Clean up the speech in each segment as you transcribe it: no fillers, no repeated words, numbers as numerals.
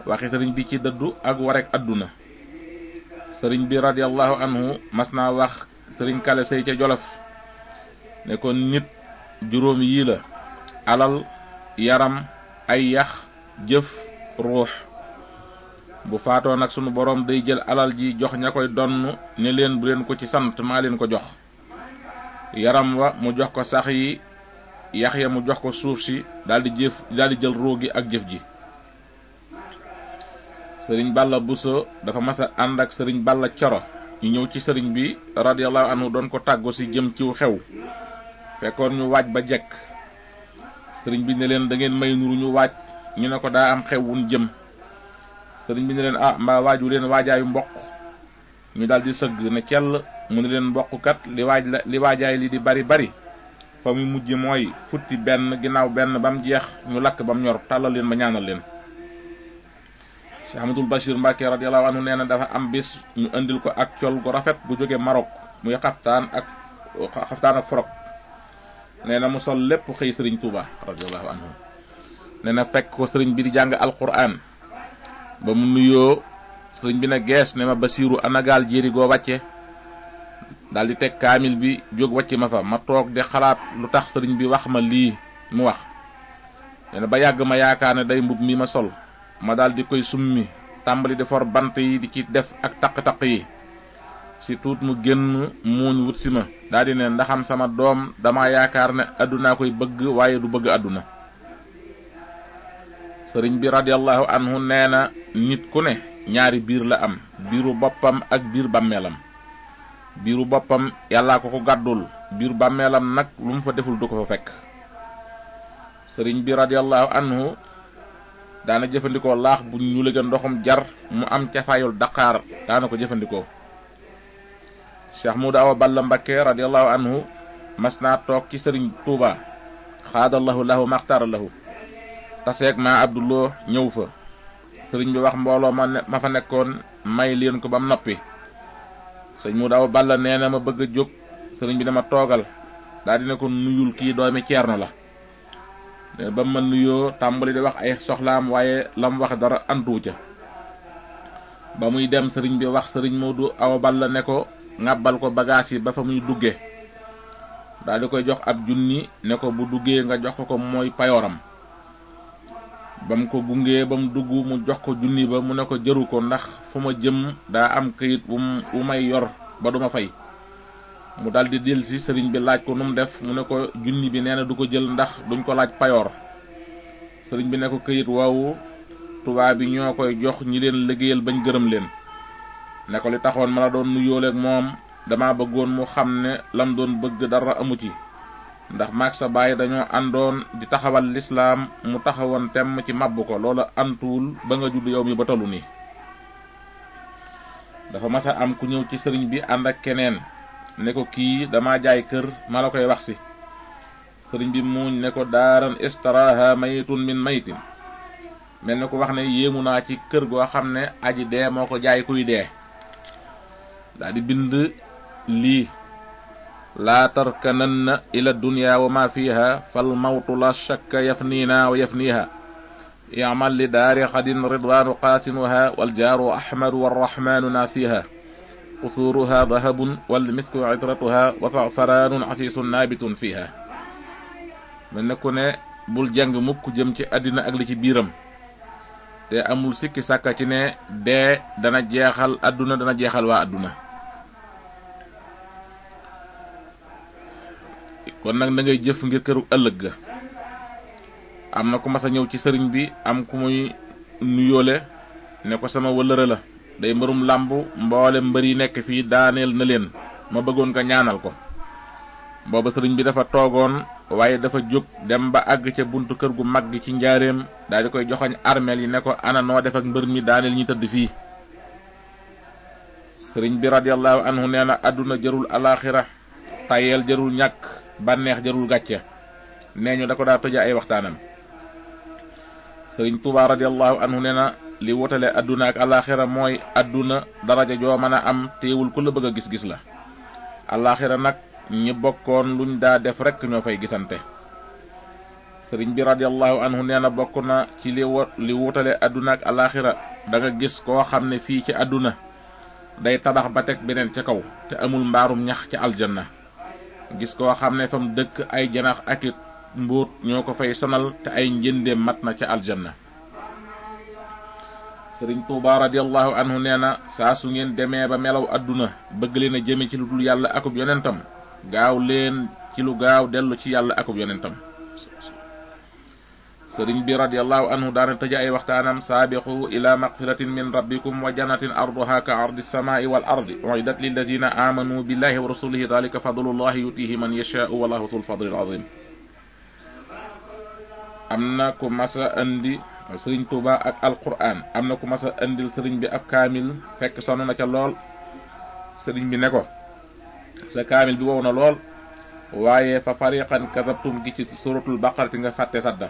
waxi sëriñ bi ci dëddu ak warek adduna. sëriñ bi radiyallahu anhu mas naa wax sëriñ Kale Sey ca Jolof ne ko nit juróom yii la: alal, yaram, ay yax, jëf, ruux. bu faatoo nag sunu boroom day jël alal ji jox ña koy donn ne leen bu leen ko ci sant, maa leen ko jox. yaram wa mu jox ko sax yi, yax ya mu jox ko suuf si, daldi jël ruu gi ak jëf ji. sëriñ Balla Buso dafa masa ànd ak sëriñ Balla Coro ñu ñëw ci sëriñ bi radiyallahu anhu doon ko tàggu si jëm ciw xew. fekkoon ñu waaj ba jekk. sëriñ bi ne leen da ngeen may nuru ñu waaj, ñu ne ko daa am xew wun jëm. sëriñ bi ne leen mbaa waaju leen waajaayu mboq. ñu daldi sëgg ne cell. mu ne leen mboq kat li waajaay li di bari bari fa muy mujj mooy futti benn ginnaaw benn ba mu jeex ñu lakk ba mu ñor. tàllal leen ma ñaanal leen. Cheikh Ahmadul Bachir Mbacke radiyallahu anhu nee na dafa am bis ñu indil ko ak col gu rafet gu jóge Maroc, muy xaftaan ak forog. nee na mu sol lépp xëy sëriñ Touba radiyallahu anhu. nee na fekk ko sëriñ bi di jàng alquran. ba mu nuyoo sëriñ bi ne gees ne ma Basiiru anagaal jéeri goo wàcce. daldi teg kaamil bi jóg wàcc ma fa. ma toog di xalaat lu tax sëriñ bi wax ma lii mu wax. nee na ba yàgg ma yaakaar ne day mbub mi ma sol. ma daldi koy summi tàmbali di for bant yi di ci def ak taq-taq yi. si tuut mu génn muuñ wut si ma daldi ne ndaxam sama doom dama yaakaar ne àddunaa koy bëgg waaye du bëgg àdduna. sëriñ bi radiyallahu anhu nee na nit ku ne ñaari biir la am: biiru boppam ak biir bàmmeelam. biiru boppam yàllaa ko gàddul, biir bàmmeelam nag lu mu fa deful du ko fa fekk. sëriñ bi radiyallahu anhu daana jëfandikoo laax bu ñu léegi ndoxum jar mu am ca fayul daqaar daana ko jëfandikoo. Cheikh Modou Awa Balla Mbakke radiyallahu anhu mas naa toog ci sëriñ Touba xaadallahu lahu maxtaara lahu. taseeg ma Abdullah ñëw fa. sëriñ bi wax mbooloo ma fa nekkoon may leen ko ba mu noppi. sëriñ Modou Awa Balla nee na ma bëgg a jóg. sëriñ bi dama toogal. daa dina ko nuyul kii doomi Ceerno la. ba ma nuyoo tàmbali di wax ay soxlaam waaye lam wax dara antuwu ca. ba muy dem sëriñ bi wax sëriñ Modou Awa Balla ne ko ŋàbbal ko bagaas yi ba fa muy dugge. daal di koy jox ab junni ne ko bu duggee nga jox ko mooy payooram. ba mu ko gungee ba mu dugg mu jox ko junni ba mu ne ko jëru ko ndax fu ma jëm daa am këyit wu may yor ba duma fay. mu daldi delsi sëriñ bi laaj ko nu mu def mu ne ko junni bi nee na du ko jël ndax duñ ko laaj payoor. sëriñ bi ne ko këyit woowu tubaab bi ñoo koy jox ñi leen liggéeyal bañ gërëm leen. ne ko li taxoon ma la doon nuyooleeg moom dama bëggoon mu xam ne lam doon bëgg dara amu ci, ndax maag sa baay dañoo àndoon di taxawal lislaam mu taxawoon temm ci màbb ko. loola antuwul ba nga judd yow mi ba tollu nii. dafa masa am ku ñëw ci sëriñ bi ànd ak keneen ne ko kii dama jaay kër ma la koy wax si. sëriñ bi muuñ ne ko daaran istaraha mayitun min mayitin. mel ne ko wax ne yéemu naa ci kër goo xam ne aji dee moo ko jaay kuy dee. daal di bind lii: laa tarkananna ila dunya wa ma fiha fal mawtu la shakka yafniina wa yafniha. i'mal li daari xadin ridwaanu qaasimuha wal jaaru ahmadu warrahmaanu naasiha. qusuuruha dahabun wal misku itratuha wa za'faraanun asiisun naabitun fiha. mel ne ku ne bul jàng mukk jëm ci àddina ak li ci biiram, te amul sikki sàkka ci ne dee dana jeexal àdduna, dana jeexal waa àdduna. kon nag da ngay jëf ngir këru ëllëg ga. am na ku mas a ñëw ci sëriñ bi am ku muy nuyoole ne ko sama wëllëre la, day mbërum làmb, mboole mbër yi nekk fii daaneel na leen, ma bëggoon nga ñaanal ko. booba sëriñ bi dafa toogoon waaye dafa jóg dem ba àgg ca buntu kër gu mag gi ci njaareem daal di koy joxoñ armeel yi ne ko ana noo def ak mbër mi daaneel ñi tëdd fii. sëriñ bi radiyallahu anhu nee na àdduna jarul alaxira, tayeel jarul ñàkk, bànneex jarul gàcce. nee ñu da ko daa tëja ay waxtaanam. sëriñ Tuubaa radiyallahu anhu nee na li wutale àdduna ak alaxira mooy àdduna daraja joo mën a am teewul ku la bëgg a gis-gis la. alaxira nag ñi bokkoon luñ daa def rekk ñoo fay gisante. sëriñ bi radiyallahu anhu nee na bokk na ci li wutale adduna ak alaxira da nga gis koo xam ne fii ci adduna day tabax ba teg beneen ca kaw te amul mbaarum ñax ci aljanna, gis koo xam ne fam dëkk ay janax ak it mbóot ñoo ko fay sonal te ay njëndeem mat na ca aljanna. sëriñ Tuuba radiyallahu anhu nee na saa su ngeen demee ba melaw adduna bëgg leen a jëme ci lu dul yàlla akub yonentam, gaaw leen ci lu gaaw dellu ci yàlla akub yonentam. sëriñ bi radiyallahu anhu daana tëja ay waxtaanam saabiqu ila maqfiratin min rabbikum wa jannatin arduha ka ardi samaa'i wal ardi u'iddat lillazina amanu billahi wa rasulihi dhalika fadlullahi yutihi man yasha'u wallahu dhul fadlil azim. am na ku masa andi sëriñ Tuuba ak alquran, am na ku masa andil sëriñ bi ab kaamil fekk sonn na ca lool. sëriñ bi ne ko sa kaamil bi wow na lool waaye fa fariqan kadabtum gi ci suratul baqarati nga fàtte sadda.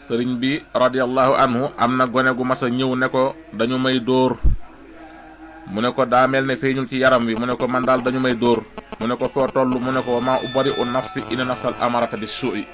sëriñ bi radiyallahu anhu am na gone gu masa ñëw ne ko dañu may dóor, mu ne ko daa mel ne feeñul ci yaram wi, mu ne ko man daal dañu may dóor, mu ne ko foo toll, mu ne ko ma ubari u nafsi inna nafsal amarata bis su'i.